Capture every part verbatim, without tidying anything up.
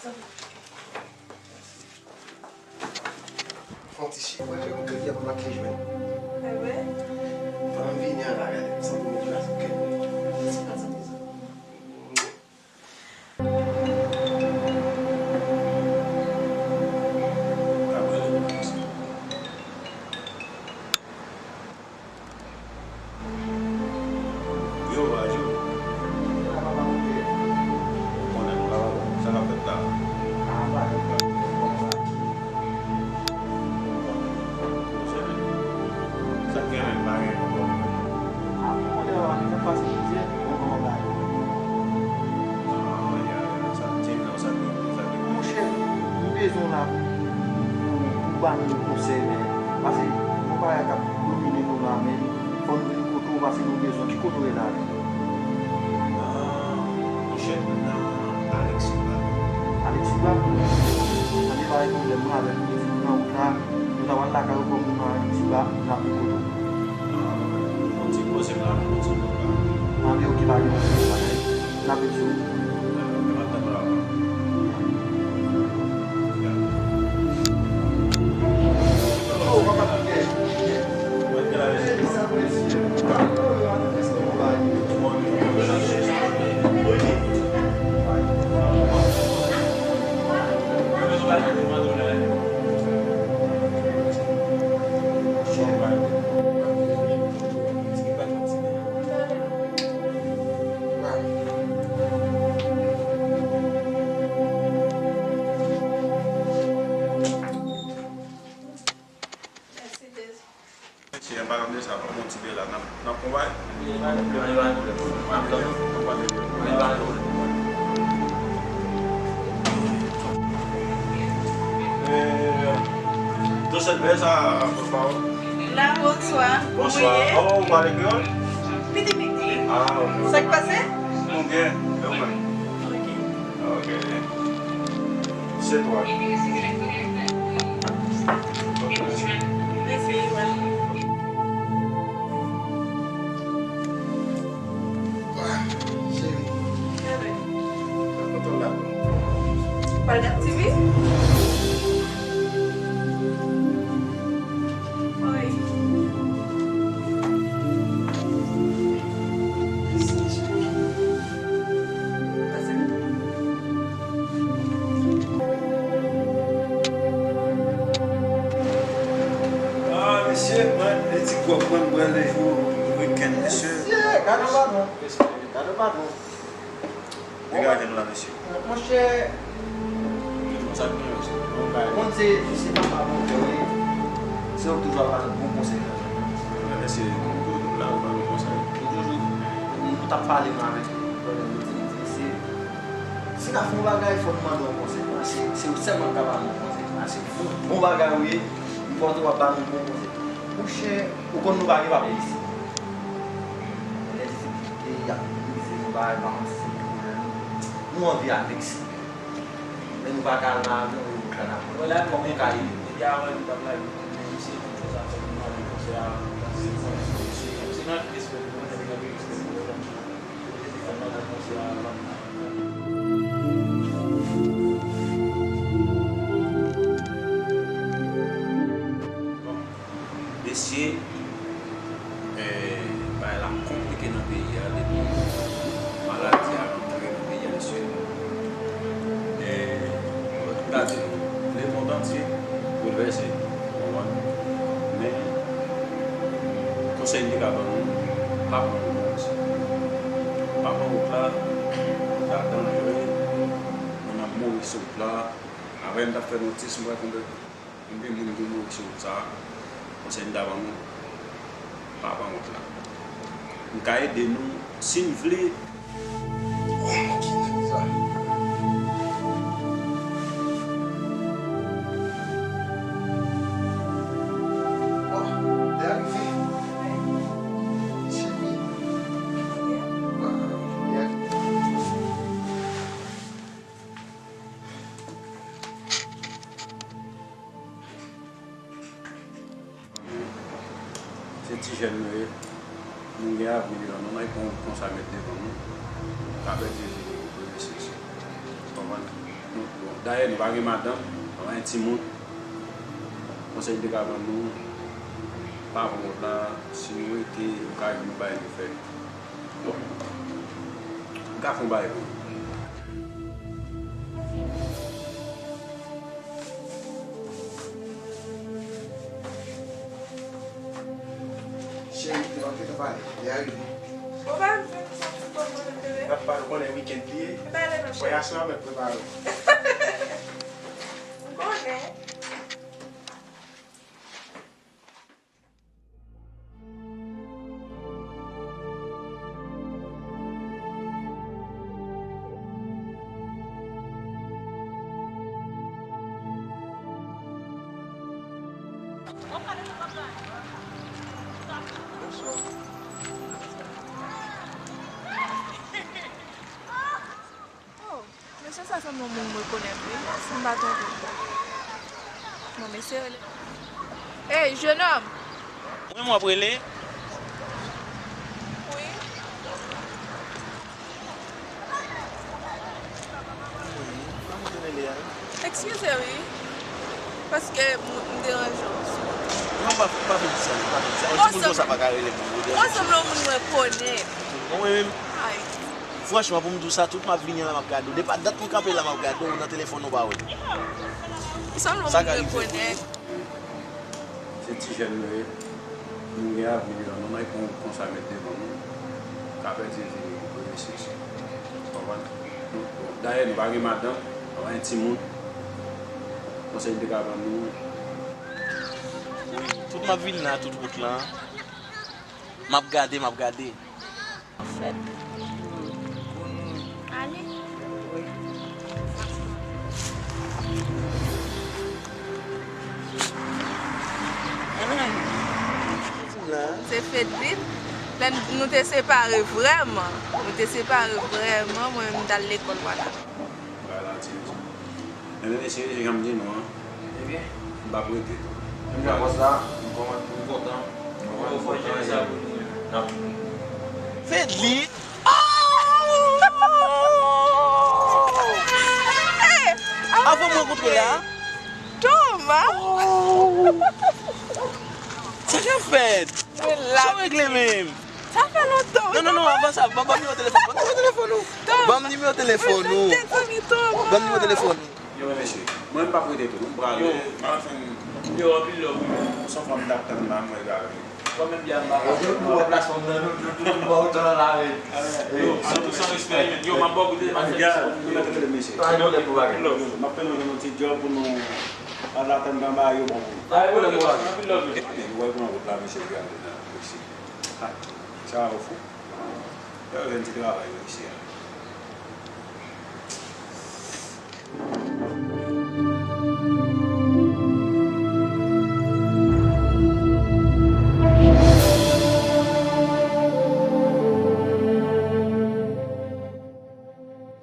Fè yon ti chik, mwen fè yon kredi pou m ap jwenn. Pandan m vini an la, gade, m santi m jwe avèk kè m. Yo, Ajo. Ou konnen nou la, sa k ap fèt la? Sa k gen menm, pa gen pwoblèm. Monchè, m bezwen w la pou, pou, pou ba nou konsèy, men, paske gon bagay k ap domine nou la, men, fò nou vin kote w, paske nou bezwen. Ki kote w ye la? Ah, monchè, m nan Alexis Bar. Alexis Bar? Tande, pa gen pwoblèm, mwen avèk ou, nou nan wout la, nou ta pral lakay ou, kòm nou nan Alexis Bar, n ap vin kote w. Ah, yon ti poze m la, yon ti poze m la. Ah, men oke, pa gen pwoblèm, pa gen. N ap vin sou. Mesye, an palan de sa, bon, bon ti bela, n ap, n ap konbay. Eh, Joseph, bel sa, bonswa. La, bonswa. Bonswa. Kòman w ye? Oh, ou pale kreyòl? Piti, piti. Ah, ok. Sa k pase? Nou byen, e ou menm? Ok. Ok. Se twa. Mèsi, bye. Ah, cheri. Mwen kontan w la. Pral gad T V? Wi. Ah, mesye, mwen, e ti gwòg mwen, m bwè le jou wikenn, mesye. Mesye, gade w la non. Gade w la non. Degaje nou la, mesye. Monchè, ou konn se, se papa mwen, wi. Se ou toujou ap ba nou bon konsèy nan zòn nan. Mèsi, nou toujou la, ou ba nou konsèy. Nou toujou, nou t ap pale, mwen avèk brother Moti, li di, se, si n ap fè yon bagay, fò nou mande yon konsèy. Paske se ou sèlman k ka ba nou yon konsèy. Paske bon, bon bagay ou ye, m kontan w ap ba nou bon konsèy. Monchè, ou konn nou pa gen papye isi. Lè difikilte, y ap minimize nou, bagay pa yon ti pwoblèm. Nou anvi avèk si. Men nou pa ka al nan avyon, e wout la n ap pran. Kòman w ka ede? Depi avan nou t ap lage, men misye di fò sa fèt, nou mande konsèy a, paske se yon konsèy, se yon konsèy, respè pou mwen, gen anpil respè pou mwen. Bon, mesye, eh, bagay la konplike nan peyi a depi maladi a rantre nan peyi a, mesye. Eh, m ta di nou, lemonn antye boulvèse, ou konprann? Men, konsèy m te ka ban nou, pa pran wout la, mesye. Pa pran wout la, wout la danjere, moun ap mouri sou wout la. Apre m t ap fè notis, m wè konbyen, konbyen moun ki mouri sou wout sa a. Konsèy m ta ban nou, pa pran wout la. M ka ede nou, si n vle. Oh, ok, nèg sa. Oh, lè a rive. Mesye, wi. Wow, lè a rive. Se ti jèn nou ye. Nou gen avni devan nou, nou pa pran wout konsa met devan nou. Ka pèdi Jezi pou nou progrese, mesye. Konprann? Nou, bon, Dayè, nou pa gen madanm, nou pa gen timoun. Konsèy m te ka ban nou, pa pran wont la, si nou rete, nou ka jwenn yon bagay nou fè. Bon, m ka fè yon bagay pou nou. Cheri, te pa gentan pale. Li a rive. Ou pa vin fè m sa pou kòman, bebe? N ap pale, ou konnen wikenn li ye. Pale non, cheri. Vwayaj la mèt prepare. M konnen. Oh, mesye sa sanble yon moun m rekonèt, wi, si m pa twonpe m. Bon, mesye rele. Ey, jenòm! Mwen, mwen ap rele. Wi. Eskize, wi. Paske m, m deranje w. Non, pa, pa vin di sa, non, pa vin di sa. Yon timoun konsa pa ka rele moun, ou deranje. Mwen sanble yon moun mwen konnen. Mwen menm, ay. Franchman, pou m di w sa, tout m ap vini an la, m ap gade w. Depi dat m kanpe la, m ap gade w, nan telefòn ou pa wè. Ou sanble yon moun mwen konnen. Se ti jèn nou ye. Nou gen avni devan nou, men kon, konsa met devan nou. Ka pèdi vi nou, nou reyisi. Ou konprann? Bon, dayè, nou pa gen madanm, nou pa gen timoun. Konsèy m te ka ban nou. Wi, tout m ap vin la, tout wout lan. M ap gade, m ap gade. Fèt. Ale. Wi. Se Fedline. Lè n, nou te separe vrèman. Nou te separe vrèman. Mwen menm, m t al lekòl Wanament. Bay la ti mesye. Men mesye, jan m di nou an, ebyen, m p ap rete tou. Menm jan bòs la, m kontan, m kontan, m kontan, m kontan, e n ap. Fedline! Oh! Avan m rankontre la. Thomas! Oh! Sa k ap fèt? Sa w regle menm? Sa fè lontan. Non, non, non, avan sa, ban, ban m nimewo telefòn, ban m nimewo telefòn ou. Ban m nimewo telefòn ou. Ban m nimewo telefòn ou. Yo, men mesye, mwen m p ap rete tou, non, m prale. Yo, m ap fè m. Yo, anpil love pou nou. Se yon fanm m t ap tann la, m wè l avè l. Mwen menm, byen, m pa ka. Yo, tout pou wè plas fanm nan, nou, nou, nou, nou, nou, nou, la, men. Yo, san, san respè, men. Yo, m ap ba w kote, m ap fè. Yo, nou mete mesye. Anpil love. M ap tann nou jwenn yon ti djòb pou nou al atann anba yo, bon pou nou. Anpil love, anpil love. Yo, wè pou nan wout la, mesye, yo al nan Meksik. Ha, sa yo fou. Yo jwenn ti travay yo isi a.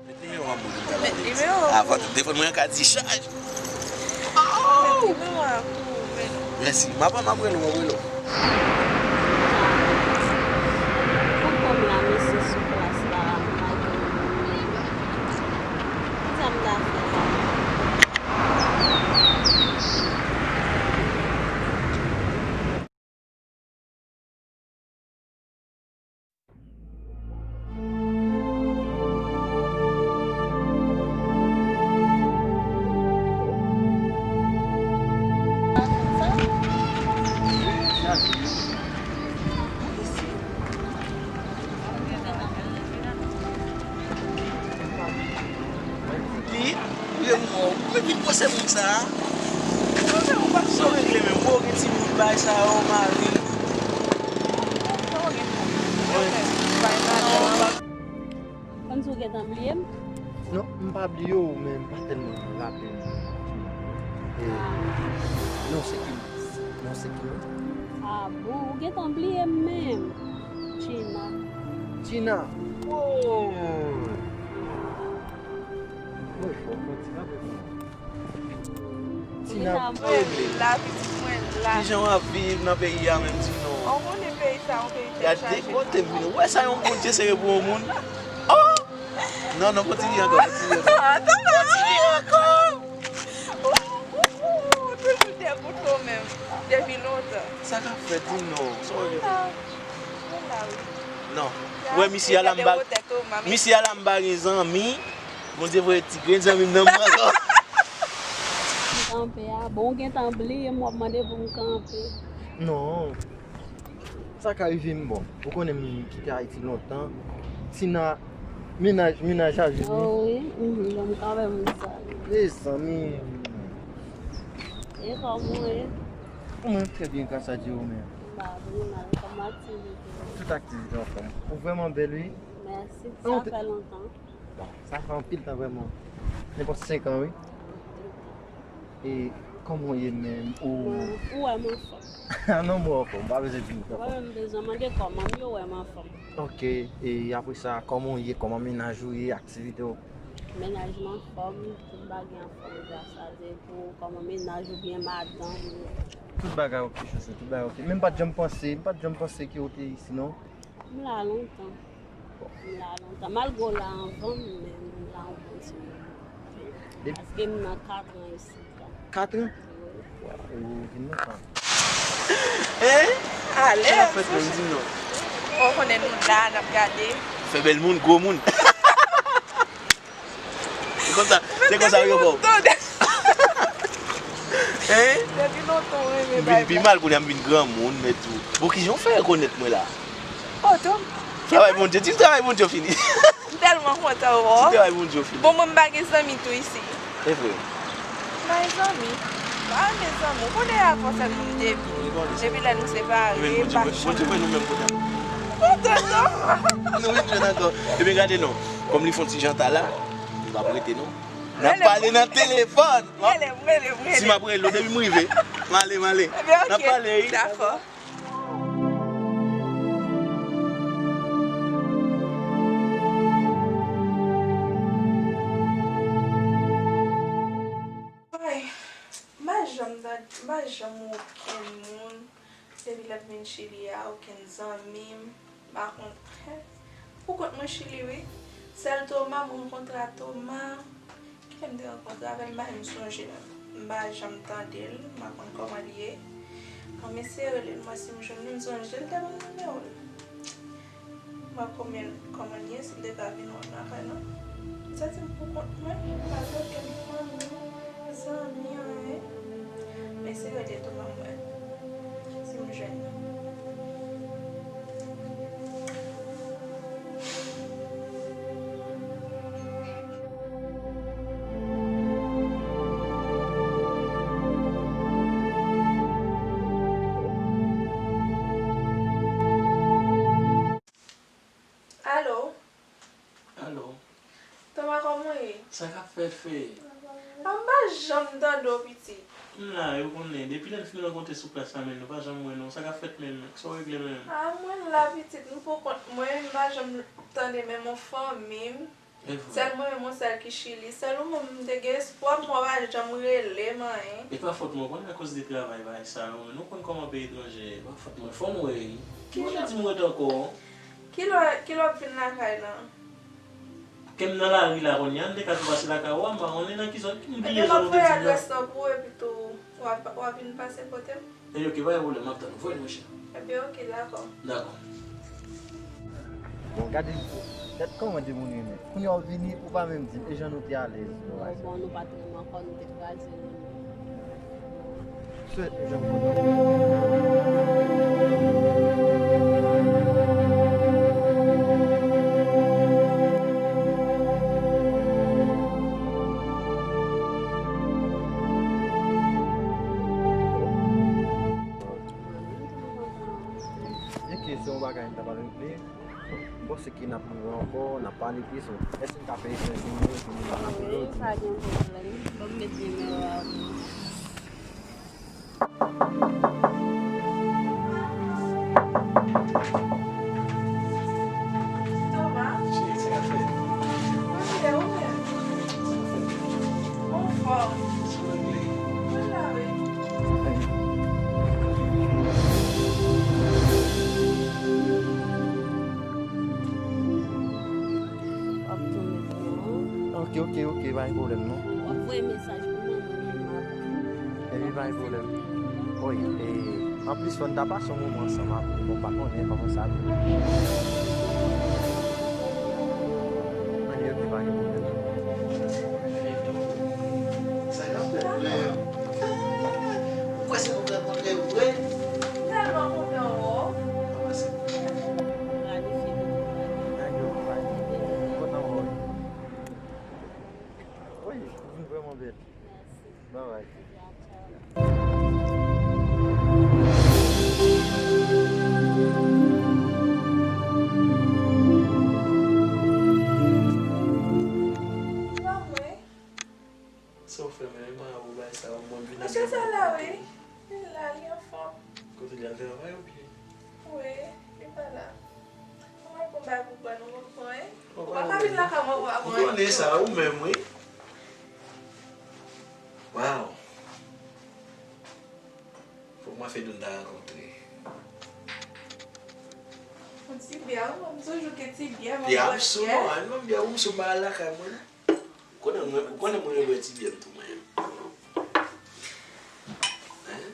Met nimewo an pou m ta pale. Met nimewo. Avan tout telefòn mwen an ka dichaj. Met nimewo a pou ou, men. Mèsi. M ap, m ap rele w, m ap rele w. Kòkòm la, mesye sou plas la, m pa gen moun menm. Kisa m ta fè la? Li, ou gen moun, ou vin pwose moun sa a. Ou pa sa w regle menm, ou gen timoun bay sa yo, mari. Konn si w gentan bliye m? Non, m pa bliye w, men m pa tèlman rapèl. E, non, se ki, non, se ki. Ah bon, ou gentan bliye m menm. Gina. Gina. Oh! Mwen fò, mwen di la, mwen fò. Tina, mwen la, pitit mwen la. Kijan w ap viv nan peyi a menm, di non? Ou konnen peyi sa, yon peyi tèt chaje. Gade kote m vin. Ou wè sa yon Bondye sere pou yon moun? Oh! Non, non, kontinye ankò, kontinye ankò. Kontinye ankò! Sa k ap fèt, di m non. Sa w rele? Mwen la, mwen la, wi. Non. Ou wè misye a la m pa, misye a la m pa gen zanmi. Bondye voye ti grenn zanmi m nan mwen ankò. M kanpe a. Bon, ou gentan bliye m, w ap mande pou m kanpe. Non. Sa ka rive m, bon. Ou konnen m kite Ayiti lontan. Tina, mennaj, mennaj a vini. Oh, wi. Mhm, bon, m kanpe m sa. Mezanmi. E kòman w ye? Mwen trè byen, gras a Dye, ou menm? M pa pi mal, kòman aktivite yo? Tout aktivite anfòm. Ou vrèman bèl, wi. Mèsi, sa fè lontan. Bon, sa fè anpil tan vrèman. Nenpòt senk an, wi. E kòman w ye menm? Ou... Ou wè m anfòm. Ah non, mwen anfòm, m pa bezwen di nou anfòm. Mwen menm bezwen mande kòman m ye, ou wè m anfòm. Ok, e apre sa, kòman w ye? Kòman mennaj ou ye? Aktivite w? Mennaj m anfòm, tout bagay anfòm, gras a Dye. Pou kòman mennaj ou byen, madanm ou? Tout bagay ok, chouchou, tout bagay ok. Men m pa t janm panse, m pa t janm panse ke w te isi, non. M la lontan. M la lontan. Malgre w la anvan m, men m la yon bon ti moman. Paske m nan kat an isit la. Kat an? Wi. Waw, ou vin lontan. Hein? Alèz. Sa fèt menm, di m non. Ou konnen nou la, n ap gade. Fè bèl moun, gwo moun. Se konsa, se konsa yo fè w. Hein? Depi lontan, mwen renmen bay blag. M vin pi mal kounye a, m vin granmoun, men tou. Bon, kijan w fè rekonèt mwen la? Oh, tou. Travay Bondye, ti travay Bondye fini. M tèlman kontan wè w. Ti travay Bondye fini. Bon, mwen m pa gen zanmi tou isi. E vre. M pa gen zanmi. M pa gen zanmi. Ou konnen avan sèl moun m te vin. Depi lè nou separe, m pa chanm. Bondye voye nou menm kounye a. Kontan non. Nou vin jwenn ankò. Ebyen gade non. Kòm li fè yon ti jan ta la, li p ap rete non. N ap pale nan telefòn. Rele m, rele m, rele m. Si m ap rele w depi m rive. M ale, m ale. Ebyen, ok. N ap pale, wi. Dakò. Ay, m pa janm tande, m pa janm wè okenn moun. Depi lè m vin Chili a, okenn zanmi m, m pa konn, pou kont mwen Chili wi. Sèl Toma, m rankontre a Toma. Kilè m te rankontre avè l, m pa menm sonje menm. M pa janm tande l, m pa konn kòman l ye. Mwen m eseye rele l, m wè si m jwenn li, m sonje l te ban m nimewo l. M pa konn kòman l ye, si l te ka vin wè m lakay non. M santi m pou kont mwen, m pa gen okenn fanmi, zanmi, anyen. M eseye rele Toma m wè si m jwenn li. Alo? Alo? Toma, kòman w ye? Sa k ap fèt, Fey? A, m pa janm tande w, pitit. M la, ou konnen. Depi lè n fin rankontre sou plas la, men nou pa janm wè non. Sa k ap fèt menm? Sa w regle menm? A, mwen la, pitit. M pou kont mwen, m pa janm tande menm yon fanmi m. E vre. Sèl mwen menm yon sèl ki Chili. Sèl ou menm m te gen espwa, m wè w pa janm rele m, anyen. E pa fòt mwen, ou konnen akoz de travay, bagay sa yo, men nou konn kòman peyi etranje ye. E pa fòt mwen, fò m wè, wi. Ki jan? Ou te di m rete ankò. Kilè, kilè w ap vin lakay la? Ke m nan lari la kounye a, m te ka tou pase lakay ou a, m pa konnen nan ki zòn, m bliye zòn ou te di m nan. Ebyen, m ap voye adrès lan pou ou, epi tou, w ap, w ap vin pase kote m. Ebyen, ok, pa gen pwoblèm, m ap tann ou. Voye l, monchè. Ebyen, ok, dakò. Dakò. Bon, gade, gad kòman de moun renmen. Kounye a w vini, ou pa menm di m, e jan nou te alèz, nou bagay sa. Bon, nou pa t renmen ankò, nou te kraze, nou. Swete nou janm kontan. Byenke se yon bagay m ta pral regle, m panse ke n ap rive ankò, n ap pale plis. Èske m ka fè echanj nimewo pou nou pale jodi? Wi, pa gen pwoblèm. Ban m met nimewo a pou ou. Toma. Cheri, sa k ap fèt? Mwen byen, ou menm? Anfòm. Sou regle. Mwen la, wi. W ap tou met non. Ok, ok, ok, pa gen pwoblèm non. W ap voye mesaj pou mwen, mwen menm m ap. Epi pa gen pwoblèm. Wi, e, Anplis, fò n ta pase yon moman ansanm apre, bon, m pa konnen kòman sa ap ye. Anyway, ok, pa gen pwoblèm. Sa k ap fèt menm? Ou kwè se nou k rankontre vre? M tèlman kontan wè w. Kòman se? Nèg yo, kontan wè w. Wi, ou vin vrèman bèl. Bye bye. Sa w fè menm, e pa ou bay sa, ou mwen vin. Mesye sa la, wi. Li la, li anfòm. Kote li al travay oubyen? Wi, li pa la. Mwen pran bay pou bwa nou konprann. Ou pa ka vin lakay mwen pou aprann. Ou konnen sa, ou menm, wi. Wow. Fòk mwen fè doun ta rankontre. Yon ti byè, wi, mwen toujou gen ti byè, mwen bwè byè. Byè, m sou, non, an non byè, ou m sou ba lakay mwen. Konnen mwen, ou konnen mwen renmen ti byè m tou mwen. Hein?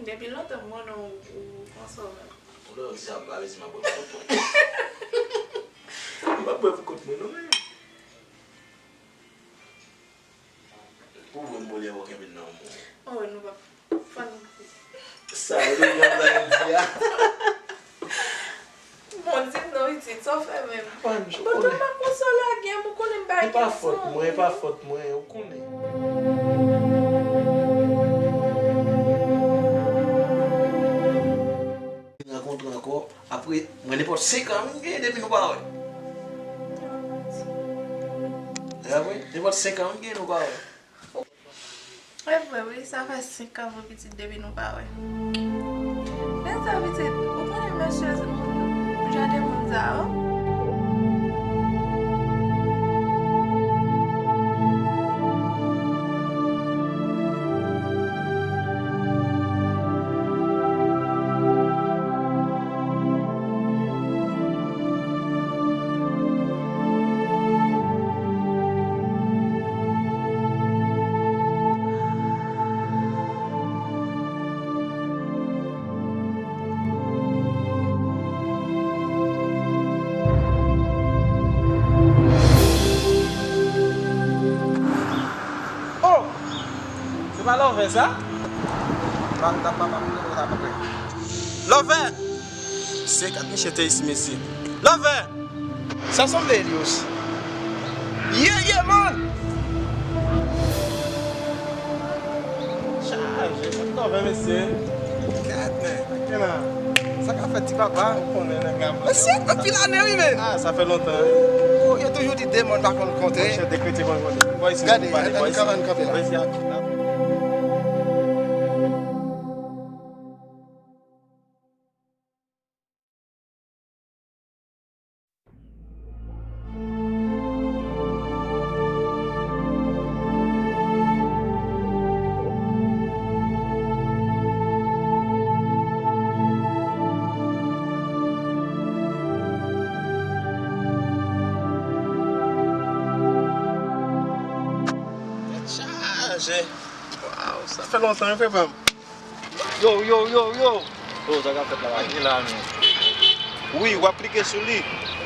Depi lontan mwen non ou, ou konsome. Ou lè w di sa, pa vle di m ap bwè pou kont mwen. M p ap bwè pou kont mwen non, men. Pou vre m bwè lè w kenbe nan men w. Oh, nou pa fò nou. Sa yo deja bay di a. Bon, di m non, Itit, sa w fè menm? Panch, ou konnen. Bon, tonton pa konsole a gen, ou konnen m pa gen. E pa fòt mwen, e pa fòt mwen, ou konnen. Rankontre ankò, apre, mwen nenpòt senk an, m gen depi nou pa wè. E vre, nenpòt senk an, m gen nou pa wè. E vre wi, sa fè senk an vre pitit depi nou pa wè. Men sa pitit, ou konnen mesye jan de moun sa yo? Oh! Se pa Love sa? Pa, pa, pa, pa, pa, pa, pa. Love! Se kat miche te isi, mesye. Love! Sa sanble li osi. Yeah, yeah, man! Chaje, sa t love, mesye. Gad, men. Sa k ap fèt, ti papa? Ou konnen nèg la. Mesye, anpil ane, wi, men. Ah, sa fè lontan, wi. Oh, yo toujou di de mòn pa konn kontre. Monchè, de kretyen konn kontre. Bò isi, gade, nou pale, ann, bò isi. Ann kanpe la. Bò isi a tout la. Tèt chaje. Waw, sa fè lontan, wi, frè pa m. Yo, yo, yo, yo. Yo, sa k ap fèt la, pa gen la, men. Wi, w ap klike sou li.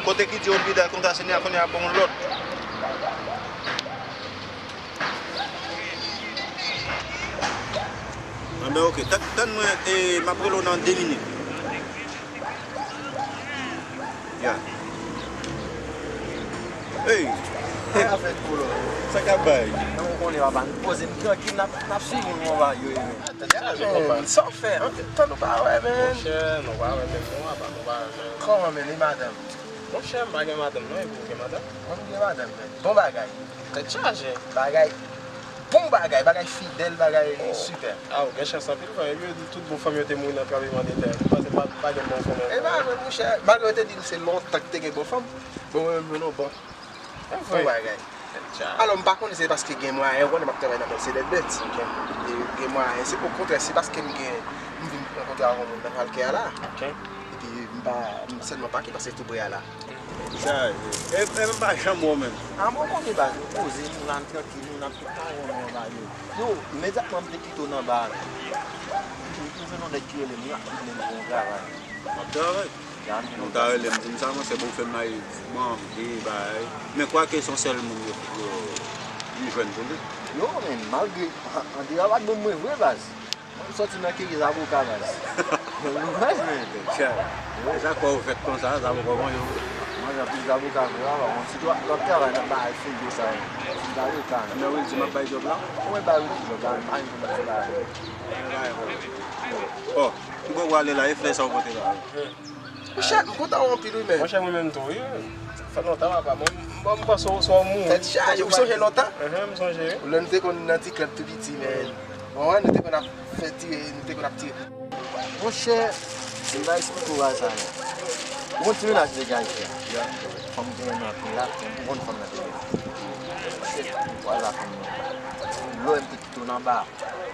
Kote ki di Olvidal konn sa, se ni a konnen ap ban yon lòt. Anben, ok. Tann, tann mwen, e, m ap rele w nan de minit. Ya. Ey! Sa k ap fèt, Polo? Sa k ap bay? Non, ou konnen, papa, nou poze, n trankil, n ap, n ap swiv moun konpa yo ye, men. Tèt chaje, konpa. Sa w fè? Anpil tan nou pa wè, men. Monchè, nou pa wè menm non, papa, nou pa wè menm. Kòman, men, e madanm? Monchè, m pa gen madanm non, epi ou gen madanm? Mwen, m gen madanm, men. Bon bagay. Tèt chaje. Bagay. Bon bagay, bagay fidèl, bagay sipè. Ah, ou gen chans anpil, frè. Epi yo di tout bon fanm yo te mouri nan tranblemanntè. Ou panse pa, pa gen bon fanm ankò? E pa vre, monchè. Malgre yo te di l se lontan ki te gen bon fanm, bon, mwen menm, non, bon. Bon bagay. Alò, m pa konnen se paske gen mwayen, ou konnen m ap travay nan Mercedes Benz. E gen mwayen. Se okontrè, se paske m gen, m vin rankontre avèk yon moun nan Falkè a la. Epi, Pa, sèlman pa ki pase tou pre a la. Sa, e, e, e m pa janm wè w menm. A, mwen konnen baz, nou poze, nou la, nou trankil, nou la, tout tan wè w anba yo. Yo, imedyatman m te kite w nan ba a, m jwenn yon nèg ki rele m, li ap mande m pou yon travay. W ap travay? Ya, m te Nou ta rele m, di m sa, mwen, se pou w fè m mayi, manje, bagay. Men kwake se yon sèl moun yo, yo, li jwenn pou li. Yo, men, malgre, andeyò pa t bon mwen vre, baz. Mwen sòti nan keriz avoka, baz. Baz, men. Tcha. E sa kwè w fèt konsa, avoka w konn yo. Mwen, jan plis avoka vre, a, bon, si w ap travay nan bagay fouye sa yo. Avoka. Men Wildy m ap bay djòb la? Mwen bay Wildy djòb la, men pa yon pwoblèm se bagay. Bon, ki bò w ale la, e flè sa w pote la? Monchè, m kontan w anpil wi, men. Monchè, mwen menm tou, wi. Fè lontan, papa. Mwen, m, m panse w sou moun. Tèt chaje, ou sonje lontan? Enhen, m sonje, wi. Lè nou te konn nan ti klèb tou piti, men. Bon, nou te konn ap fè tire, nou te konn ap tire. Monchè, m va eksplike w bagay sa la. Ou konn ti mennaj degaje a? Fanm te renmen anpil la, ou konn fanm nan te renmen. Monchè, m pral la fanm nan. Lè m te kite w nan ba,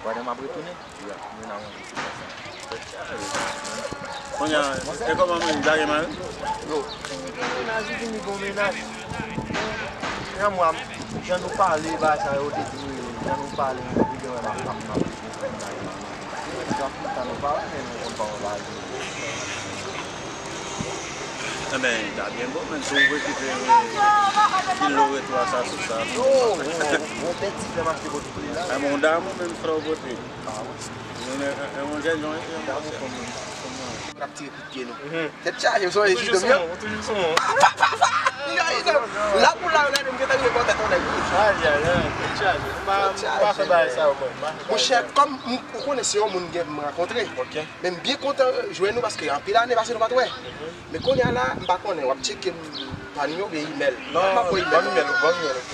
pandan m ap retounen, m vin aranje. Kounye a, e kòman mwen, li lage mari? Yo, li gen mennaj, li vin li gen mennaj. Jan mwen, jan nou pale, bagay sa yo te di nou, jan nou pale, nou te gen wè m ap, m ap, m ap, m ap, nou pa wè, men nou konn pa wè bagay. Enben, ta byen bon, men si w vle kite, kite lo retwa sa sou sa. Yo, yo, yo, pèdi lè m achte bòt pou li la. Enben, yon damou menm frè w pote. Ah, wi. Yon, yon, yon jèn jan, yon damou kòm, kòm mwen. N ap tire kout pye nou. Tèt chaje, m sonje Jidom yo. Ou toujou sou mwen. Pa, pa, pa! Li rayi nan. La pou la, gade m gentan rive bò tèt yon nèg. Ay, ay, ay, tèt chaje. M pa, m pa fè bagay sa yo, mwen. M pa fè bagay sa yo. Monchè, kòm m, ou konnen se yon moun gen m rankontre. Ok. Men m byen kontan jwenn nou paske anpil ane pase nou pa t wè. Men kounye a la, m pa konnen, w ap tcheke m pa nimewo oubyen imèl. Non, m ap voye imèl. Ban m imèl ou, ban m imèl ou.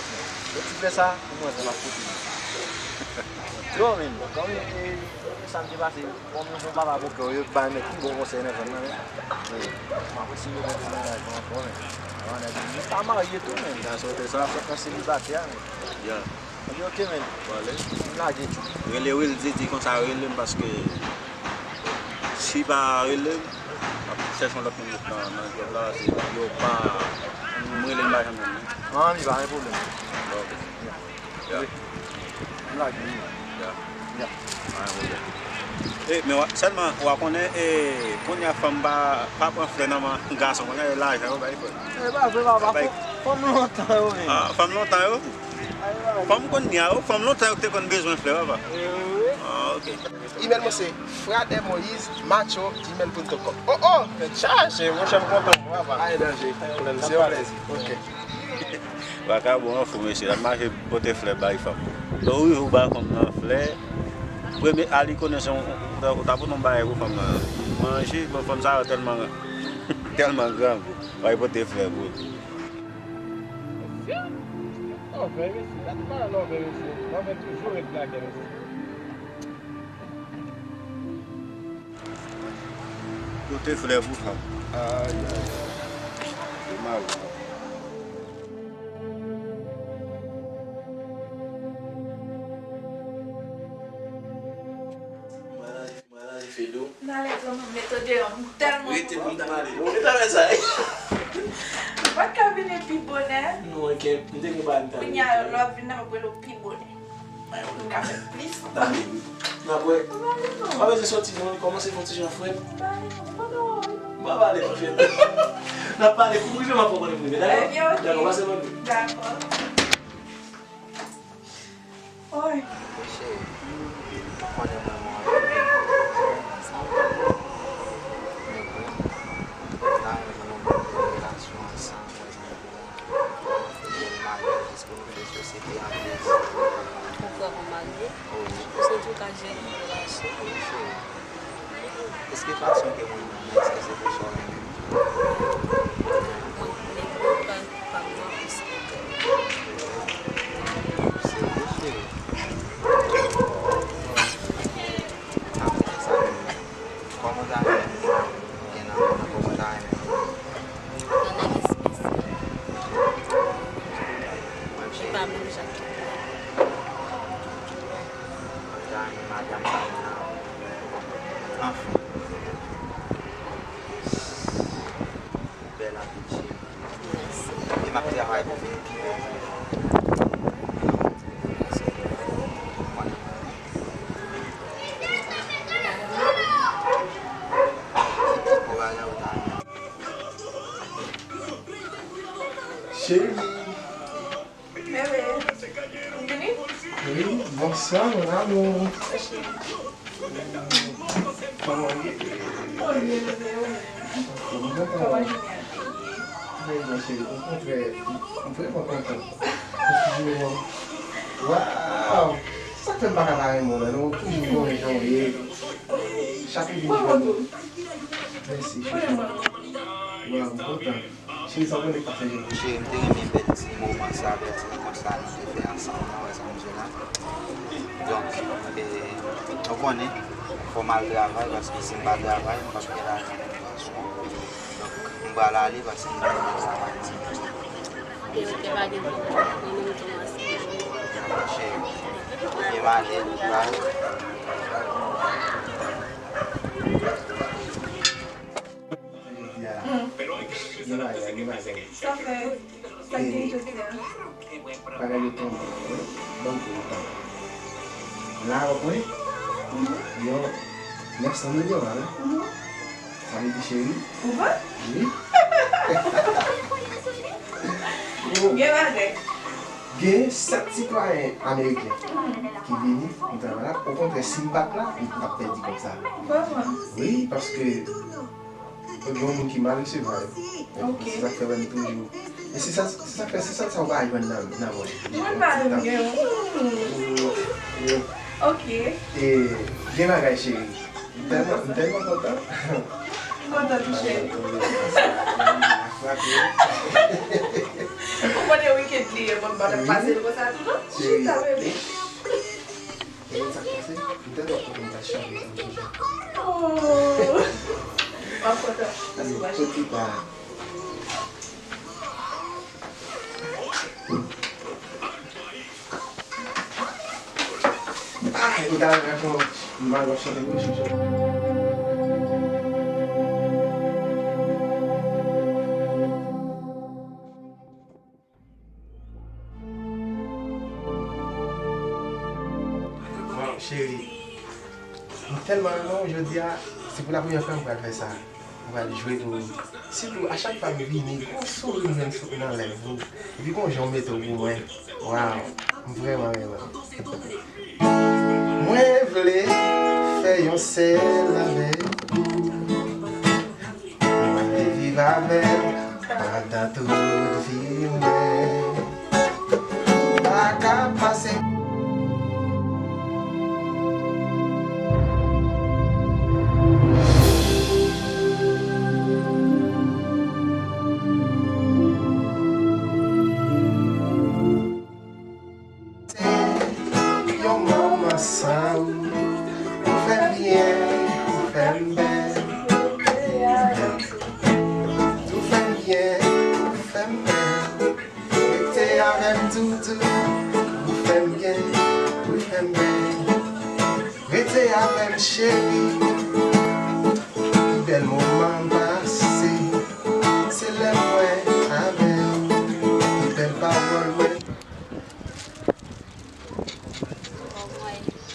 Yo, ti frè sa, pou mwen, se m ap koute. Yo, men, kòm, e, sa m te pase, kòm yon bon papa bokè, yo bay nèg pi bon konsèy nan zòn nan, men, e, m ap eseye fè ti mennaj mwen ankò, men. Avan nèg, m pa marye tou, men. Sa sote sa. Fèt nan selibatè, men. Ya. Li di, "Ok, men." Bon, ale. M lage tou. Rele Wildy, di konsa, rele m paske si pa rele m, m ap chèche yon lòt moun nan, nan djòb la, se yo pa, m rele m pa janm jwenn li. Ah, li pa gen pwoblèm. Bon, ok. Ya. Ya. Wi. M lage li. Ya. Ya. Pa gen pwoblèm. E, men w a, sèlman, w a konnen, e, kounye a fanm pa, pa pran flè nan men gason, kounye a e lajan yo bay frè. E pa vre, papa. Bay fanm lontan yo, men. Ah, fanm lontan yo? Fanm kounye a yo, fanm lontan yo ki te konn bezwen flè, papa. Ah, ok. Imèl mwen se frademoise macho gmail punto com. Oh, oh! Tèt chaje, monchè, m kontan, papa. Pa gen danje. Se yon plèzi. Ok. Vakabon an fou, mesye, l ap mache pote flè bay fanm. Lè w rive ou ba fanm nan flè, premye a li konnen se yon, ou ta, ou ta pote yon bagay pou fanm nan. Manje, bon, fanm sa yo tèlman, tèlman grangou. Bay pote flè pou li. Mesye, lòvè, mesye. Gade bagay lòvè, mesye. Lòvè toujou ret lagè, mesye. Pote flè pou fanm. Ay, ay, ay. Se mal. Mwen la, mwen la, li fè dlo. M ale granmoun, mete w deyò, m tèlman. Rete pou m ta pale. Ou te ta fè sa. Ou pa t ka vini pi bonè. Non, enke, m te gen bagay m ta vini. Kounye a, lè w ap vin la, m ap rele w pi bonè. Pou n ka fè plis. N ap wè. Pa bezwen soti non, li kòmanse fè yon ti jan frèt. M pa pale, m fè. N ap pale, pou m rive, m ap fè w konnen m rive, dakò? Ebyen, ok. Dakò, pase bòn. Dakò. Oy. Mesye, ou konnen mwen, mwen anpil. Men bon, m ta renmen nou gen yon bèl relasyon ansanm. Mwen marye jis pou nou fè sosyete a plis. Ou prè pou marye? Wi. Ou santi w ka jere yon relasyon? Wi, cheri. Èske fason ke mwen renmen, èske se pou sa w renmen m? Mwen renmen w pa, pa mwen plis ke kè. Serye, cheri? Sa vle di sa, men kòman w ta renmen m gen nan men w, kòman w ta renmen m? Yon nèg espesyal. Ki pa menm jan ak tout lòt. Mwen ta renmen madanm pa m nan. Anfen. Bonswa, mon amour. Kòman w ye? Mwen kontan. Trè byen, cheri. Okontrè, m vrèman kontan. Waw! Sa k fè m pa ka pa renmen w la, non? Ou toujou bon jan w ye. Chak jou bon. Mèsi, chouchou. Waw, m kontan. Cheri, sa w konnen k pase jodi? Cheri, m te renmen bèl ti moman sa, bèl ti rankont sa nou te fè ansanm nan, wè sa m di w la. Donk, e, ou konnen, fò m al travay, paske si m pa travay, m p ap gen lajan pou m pran swen w. Donk, m pral ale, paske m gen travay ti. Ok, ok, pa gen pwoblèm. Mwen menm tou, m ansanm. Dakò, cheri. Byen m ale, bye. Jodi a, gen bagay, gen bagay. Sa fè, sa k gen jodi a? Bagay yo tonbe, wi. Ban m di w tan. La, w ap wè, yon nèf san milyon la, wi. Sa vle di, cheri? Ou kwè? Wi. Gen bagay. Gen sèt sitwayen ameriken ki vini, m travay la. Okontrè, si m pa t la, m t ap pèdi kòb sa. Vrèman? Wi, paske gen yon moun ki mal resevwa yo. Ok. Se sa k fè wè m toujou. E se sa, se sa k fè, se sèl sa w pa jwenn nan, nan mwen. Jwenn pa menm gen yon. Ok. E gen bagay, cheri. M tèlman, m tèlman kontan. M kontan tou, cheri. Ou konnen wikenn li ye, bon, m pa t ap pase l konsa tou, non? Chita, bebe. Ou konn sa k pase? M tèlman kontan, m ta chanje sa m chanje. Oh. M ap kontan, paske w pa chanje. Ay, ou ta wè kòman m al wè chante pou chouchou. Waw, cheri. M tèlman renmen w jodi a, se pou la premyè fwa m pral fè sa. Mwen pral jwe pou ou. Sitou, a chak fwa m vini, gon souri m jwenn sou, nan lèv ou. Epi gon jan w mete w pou mwen. Waw, m vrèman renmen w. Mwen vle fè yon sèl avèk ou. Mwen vle viv avè w pandan tout vi mwen. Pa ka pase. Yon moman san ou, ou fè m byen, ou fè m bèl. Ou fè m byen, ou fè m bèl. Rete avè m, doudou, ou fè m byen, ou fè m byen. Rete avè m, cheri, pi bèl moman m pase, se lè mwen avè w, pi bèl pawòl mwen.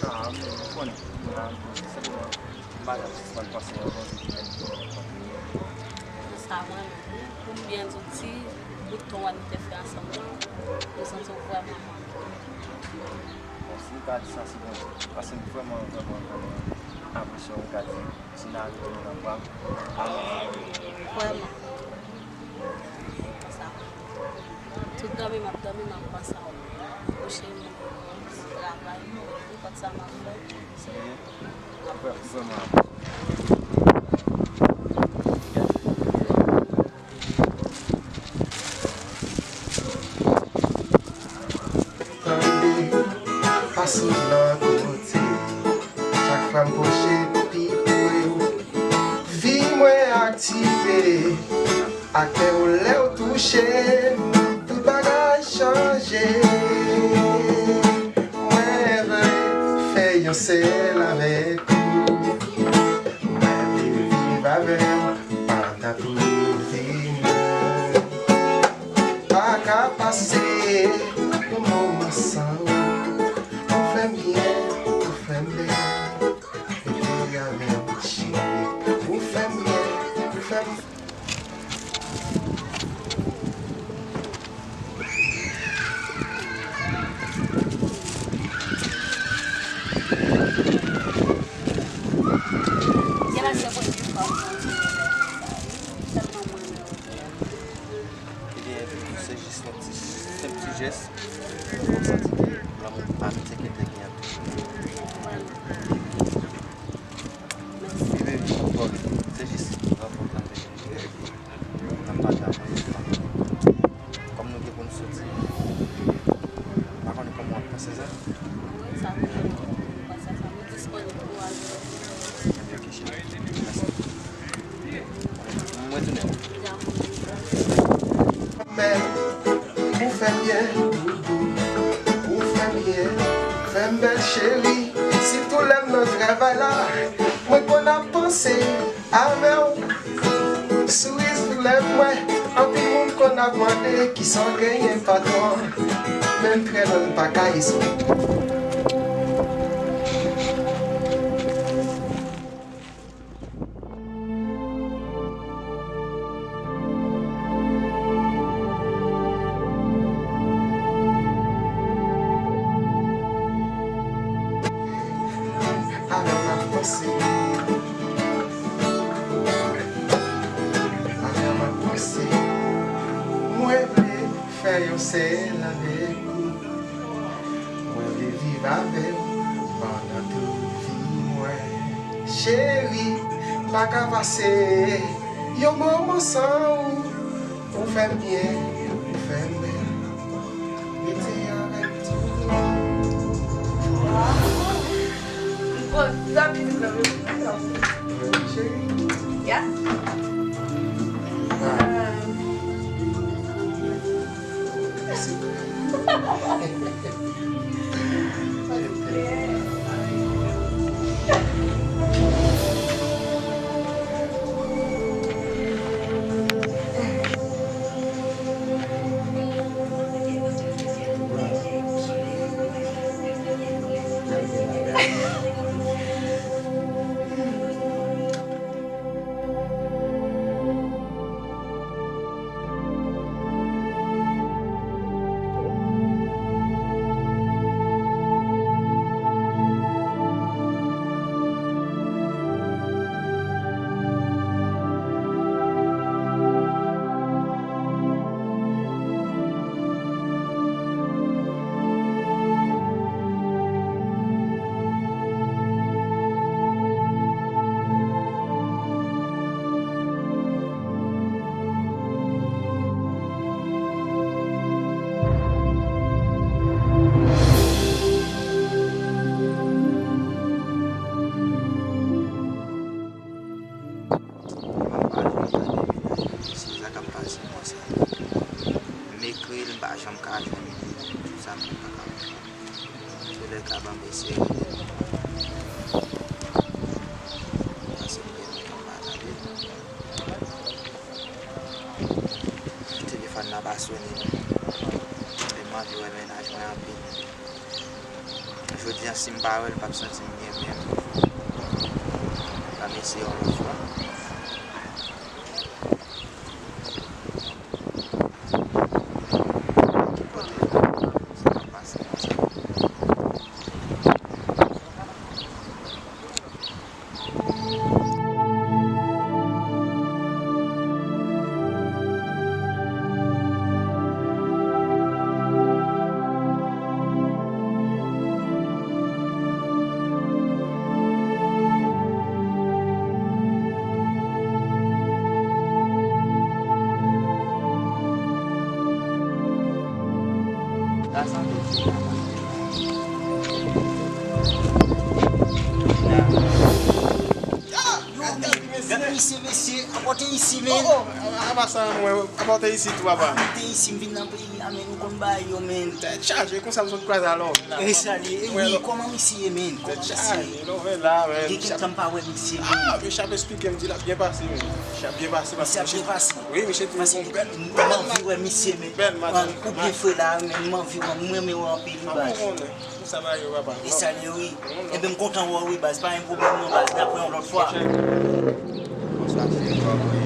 Ah, ou konnen, mwen la, m pa janm sispann panse yon Bondye ki mèt pou mwen. Se sa vrèman. Pou m byen di w, ti bout tan w wè nou te fè ansanm nan, m santi w vrèman manke m. Bon, si w ka di sa, se Bondye. Paske m vrèman, vrèman, vrèman apresye w, m ka di, senaryo nou nan bra m. Vrèman. Sa. Tout dòmi m ap dòmi, m ap panse a w. Kouche m, travay, nenpòt sa m ap fè. Serye? M ap vrèman. Tande, pase w nan kote. Chak fwa m pwoche pi pre w, vi mwen aktive. Ak kè w lè w touche m, tout bagay chanje. Mwen vle fè yon sèl avèk ou. Mwen vle viv avè w pandan tout vi mwen. Pa ka pase yon moman san ou. Ou fè m byen, ou fè m bèl. Rete avè m, cheri. Ou fè m byen, ou fè m. Mwen sa fè, mwen sa, sa mwen disponib pou al. Mwen tounen. Mwen, ou fè m byen, ou fè m byen, fè m bèl cheri. Sitou lè m nan travay la, mwen konn ap panse avè w. Souri sou lèv mwen, anpil moun konn ap mande kisa w genyen patwon. Men m trè lwen, m pa ka esplike. Avè w m ap panse. Avè w m ap panse. Mwen vle fè yon sèl avèk ou. Mwen vle viv avè w pandan tout vi mwen. Cheri, m pa ka pase yon moman san ou. Ou fè m byen, ou fè m bèl. Rete avè m tout tan. M kontan mizik lan, men m kontan. Cheri. Ya. Ah. Mwen pa janm tande menaj mwen, mesye, sa k ap pase konsa. M ekri l, m pa janm ka jwenn li. Sa m pa ka konprann. Sou lè ka ban m eseye rele l. Paske m gen lontan m pa tande l. Telefòn nan pa sonnen non. E m anvi wè menaj mwen anpil. Jodi a, si m pa wè l, m p ap santi m byen menm. Ban m eseye yon lòt fwa. Ki kote l? Sa k ap pase konsa? Lasante. Yo, men, gad misye, mesye, apòte isi, men. Oh, oh, apa sa, mwen, apòte isi tou, papa. Apòte isi, m vin nan peyi a, men, nou konn bagay yo, men. Tèt chaje, konsa m sot kwaze alò. E sa li ye, e wi, kòman misye ye, men? Tèt chaje, love la, men. Gen kèk tan m pa wè misye, men. Ah, misye ap esplike m, di l ap byen pase, men. Misye ap byen pase, paske misye ap byen pase. Wi, misye te yon bèl, m anvi wè misye, men. Bèl madanm. Ou byen fre la, men m anvi wè, m renmen wè anpil, wi, baz. Sa va yo, papa? E sa li ye, wi. Enben, m kontan wè w, wi, baz. Pa gen pwoblèm, non, baz. N ap wè yon lòt fwa. Bonswa, cheri, kòman w ye?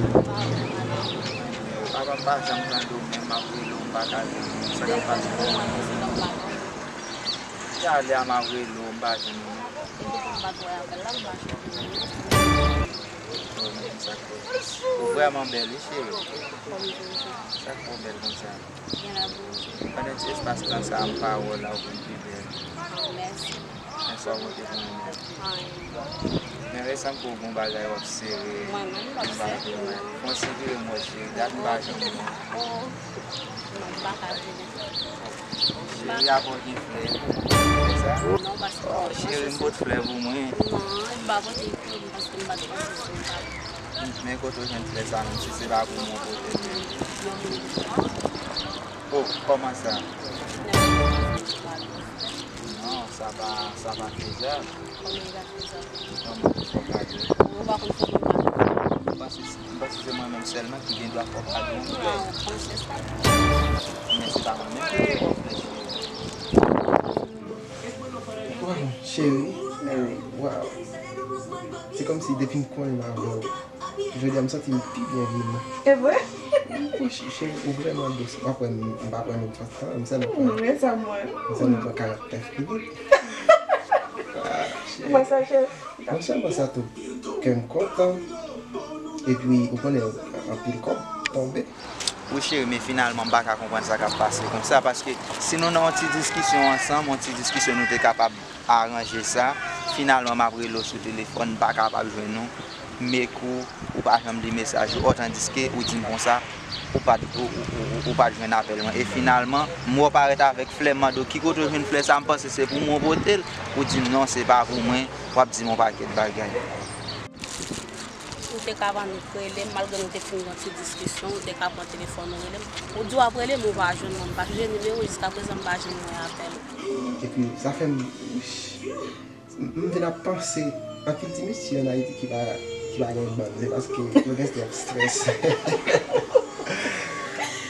Papa, m pa janm tande w, men m ap rele w, m pa ka jwenn ou. Sa k ap pase? Depi yè a, m ap rele w, m pa jwenn ou, non. Ou vrèman bèl, wi, cheri. Sa k fè w bèl konsa? Gen la pou ou. Pandan ti espas tan sa a, m pa wè w la, ou vin pi bèl. Oh, mèsi. Men sa w pote pou mwen menm. Anyen. Men resan pou w gon bagay w ap sere. Mwen menm m ap sere. Fon ti vire m wè cheri, dat m pa janm wè w. Oh. Non, m pa ka vini. Cheri, apa w gen flè pou mwen pou sa? Non, paske... Oh, cheri, m pot flè pou mwen. Non, m pa pote pou ou paske m pa t panse se sa. Men kote w jwenn flè sa menm si se pa pou mwen w pote l? Yon moun ki pran. Oh, kòman sa? Nan yon moun ki pran. Non, sa pa, sa pa fezab. Kòman li pa fezab? Yon moun ki fè kado. Ou pa konn fè kado? M panse, m panse se mwen menm sèlman ki gen dwa fè kado yon flè. Ah, ou panse sa? Men se pa mwen menm ki te ba w flè, cheri. Waw, cheri. Waw. Se kòmsi depi m konnen m avè w, jodi a m santi m pi byenvini. E vre? Wi, cheri, ou vrèman dous. M pa kwè m, m pa kwè nou pran tan, m sèlman pran, m sèlman pran karantnèf minit. Ah, cheri. Mwen sa, cheri. Non sèlman sa tou, kè m kontan, epi ou konnen anpil kòb tonbe. Wi cheri, men finalman m pa ka konprann sa k ap pase konsa, paske si nou nan yon ti diskisyon ansanm, yon ti diskisyon nou te kapab aranje sa, finalman m ap rele w sou telefòn, m pa kapab jwenn ou, m ek ou, ou pa janm li mesaj ou, otandiske ou di m konsa, ou pa t, ou, ou, ou, ou, ou pa t jwenn apèl mwen. E finalman, m wè w parèt avèk flè, m mande w ki kote w jwenn flè sa, m panse se pou mwen w pote l, ou di m non, se pa pou mwen, w ap di m yon pakèt bagay. Ou te ka annik rele m, malgre nou te fin gen yon ti diskisyon, ou te ka pran telefòn ou rele m. Ou di w ap rele m, ou pa jwenn mwen, m pa chanje nimewo, jiska prezan m pa jwenn mwen apèl ou. Epi, sa fè m, m, m vin ap panse, anpil ti mesye ann Ayiti ki pa, ki pa gen bann, se paske yo gen strès.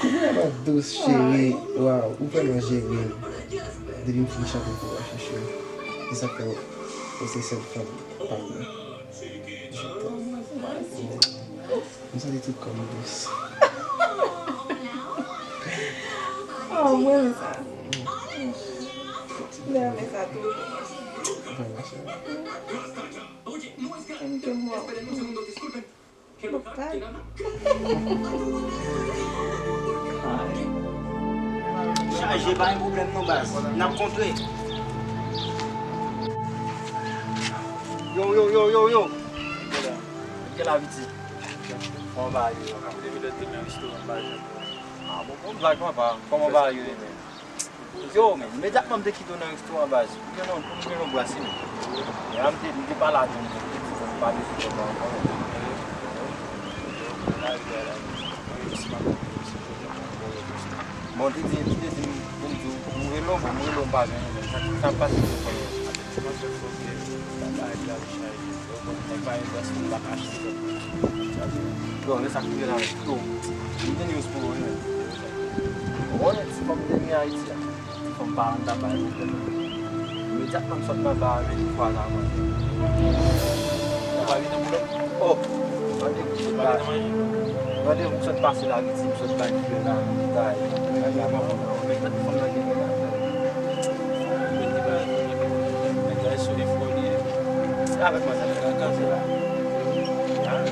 Ou vrèman dous, cheri. Waw, ou vrèman jere m. Depi m fin chante pou ou a, chouchou. Se sa k fè ou se sèl fanm pa m nan. M santi tout kò m dous. Oh, mwen renmen sa. Mwen renmen sa tou. Mwen renmen sa. Ann ke mwen. Mwen pa. Chaje, pa gen pwoblèm non, baz. N ap kontre. Yo, yo, yo, yo, yo. Kèl aviti? Kòman bagay yo? Depi lè te nan restoran, m pa janm wè. Ah, bon, bon blag, papa. Kòman bagay yo ye menm? Yo, men, imedyatman m te kite w nan restoran, baz, m jwenn yon, m jwenn yon brase, men. E a, m te, m te pale a John, m te di, bon, m pa bezwen kòb la ankò, men. Bon, m te di, m te di, m, pou m di w, m rele w, bon, m rele w, m pa jwenn ou, men. Sa, sa k pase, m te konnen. Yo, men sa k rive la, yo. M gen news pou ou, wi, men. Ou konnen ti fanm te gen Ayiti a. Ti fanm pa ann ta bay pwoblèm. Imedyatman m sot nan ba a, men li fwa la manje. Ou pa gen nan pwoblèm? Oh! Randevou sot ba, randevou sot pase la, Ayiti, m sot bay kilè la, li bay. Men fanm nan gen men la. Nèg la sou li fò li ye. Se avèk manzè nèg la kraze la. Ah,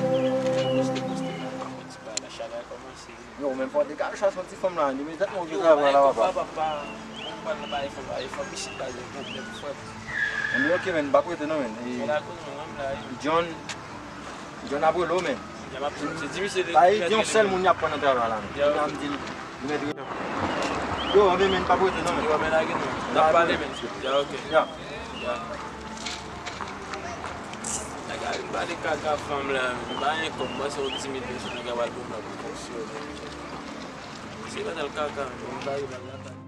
poste, poste la. Ti bagay la, chalè a kòmanse. Yo, men fò w degaje w chase yon ti fanm la, imedyatman w gen travay la, papa. Papa, m pral nan bagay fanm, bagay fanm, isit pa gen pwoblèm, frè m. Anben, ok, men, m p ap rete non, men. E, John, John ap rele w, men. John ap rele w, se di misye de... Bay, di yon sèl moun y ap pran nan travay la, men. Kounye a m di l, li mèt rete. Yo, anben, men, m p ap rete non, men. Yo, men, lage non. N ap pale, men. Ya, ok. Ya. Ya. Nèg la vin pale kaka fanm la, men pa gen kòb, mwen se yon timid mesye, nèg la pral pran m la pou fonksyonè. Se pa nan kaka, men, mwen pa gen mal la.